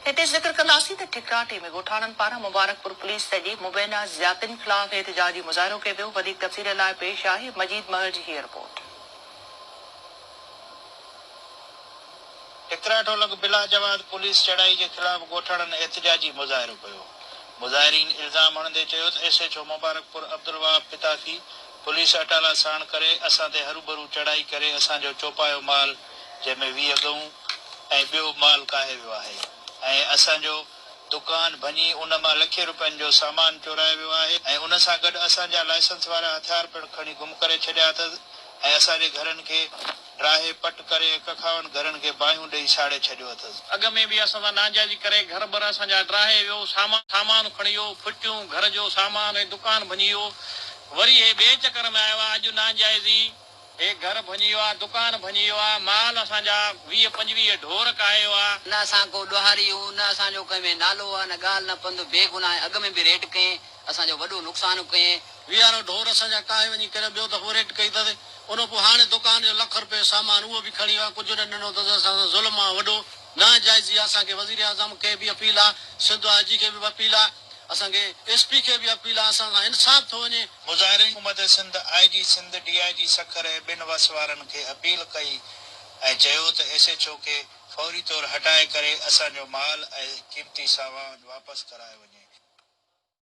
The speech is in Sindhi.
هتي ذڪر ڪنداسين ته ٺڪراٽي ۾ ڳوٺاڻن پاران مبارڪپور پوليس جي مبينا زيادتين خلاف احتجاجي مظاهرو ڪيو ويو. وڌيڪ تفصيل لاء پيش آهي مجيد مهر جي هيء رپورٽ. ٺڪراٺو لڳ بلاجواز پوليس چڙهائي جي خلاف ڳوٺاڻن احتجاجي مظاهرو ڪيو. مظاهرين الزام هڻندي چيو ته S H O Mubarakpur Abdul Wahab Pitafi police اٽالا ساڻ ڪري اسان تي هروڀرو چڙهائي ڪري اسان جو چوپايو مال جنهن ۾ 20 ڳئون ۽ ٻيو مال ڪاهي ويو آهي ۽ اسان جو دڪان ڀڃي ان مان لکين روپين جو سامان چورائي ويو آهي ۽ ان سان گڏ اسان جا لائسنس وارا هٿيار پڻ کڻي گم ڪري ڇڏيا اٿس ۽ اسان جي گهرن کي ڊاهي پٽ ڪري ۽ ڪکاون گهرن کي باهيون ڏئي ساڙي ڇڏيو اٿس. اڳ ۾ به اسان سان ناجائزي ڪري گهر ٻر اسان جا ڊاهي ويو، سامان کڻي ويو، ڦٽيون، گهر جو سامان ۽ دڪان ڀڃي ويو، وري هي ٻئي چڪر ۾ آيو آهي اڄ ناجائزي هي گهر ڀڃي ويو آ، دڪان ڀڃي ويو آ، مال اسان جا 20 25 ڍور ڪاهي ويو آ. نه اسان ڪو ڏوهاري هون، نه اسان جو ڪنهن ۾ نالو آ، نه ڳالهه نه پنڌ، بي گناهه اڳ ۾ به ريٽ ڪئين، اسان جو وڏو نقصان ڪئين. ويهارو ڍور اسان جا ڪاهي وڃي ڪريو، ٻيو دفعو ريٽ ڪئي اٿس، ان پوء هاڻي دڪان جو لک رپيو سامان اهو به کڻي ويو آ، ڪجهه نه ڏنو اٿس، اسان سان ظلم آ وڏو، ناجائزي آ، اسان کي وزيراعظم کي به اپيل آ، سنڌ آء جي کي به اپيل آ، اسان کي ايس پي کي به اپيل آ، اسان سان انصاف ٿو وڃي. مظاهرين حڪومت Sindh, I G Sindh, D I G Sukkur ۽ ٻين وس وارن کي اپيل ڪئي ۽ چيو ته ايس ايڇ او کي فوري طور هٽائي ڪري اسان جو مال ۽ قيمتي سامان واپس ڪرايو وڃي.